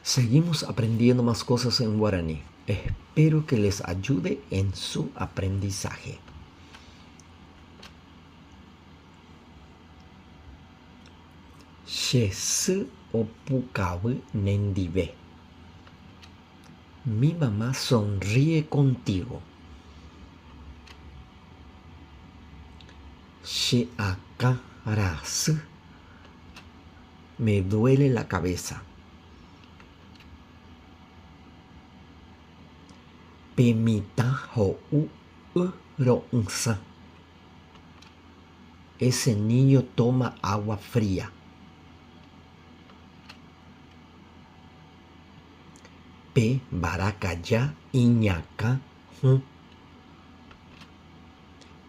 Seguimos aprendiendo más cosas en guaraní. Espero que les ayude en su aprendizaje. Che sy opukavy nendive. Mi mamá sonríe contigo. Che akã rasy. Me duele la cabeza. Pe mitã ho'u y ro'ysã. Ese niño toma agua fría. Pe mbarakaja iñakã hũ.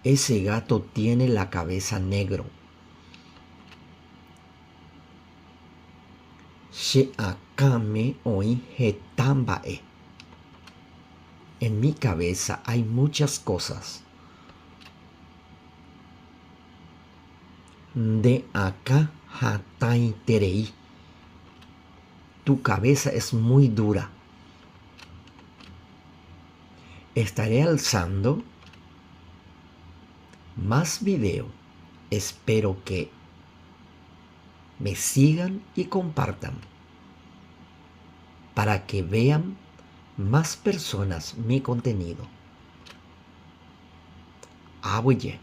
Ese gato tiene la cabeza negro. Che akãme oĩ heta mba'e. En mi cabeza hay muchas cosas. Nde akã hatãiterei. Tu cabeza es muy dura. Estaré alzando más video. Espero que me sigan y compartan para que vean más personas mi contenido. Aguyje.